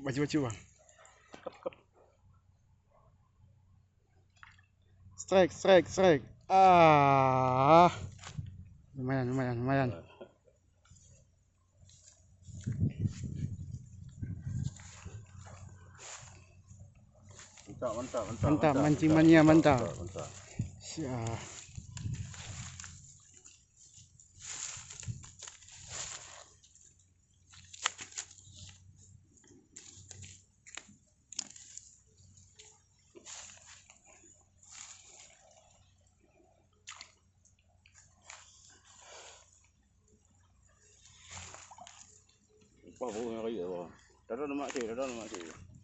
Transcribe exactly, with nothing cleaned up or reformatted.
Bacu-bacu, Bang. Strike, strike, strike. Ah. Lumayan, lumayan, lumayan. Mantap, mantap, mantap. Mantap, mantap, mancing mantap, mania, mantap, mantap. Mantap, mantap. Siap. Upah burung yang raya, bang. Dah ada lemak cik, dah ada lemak cik.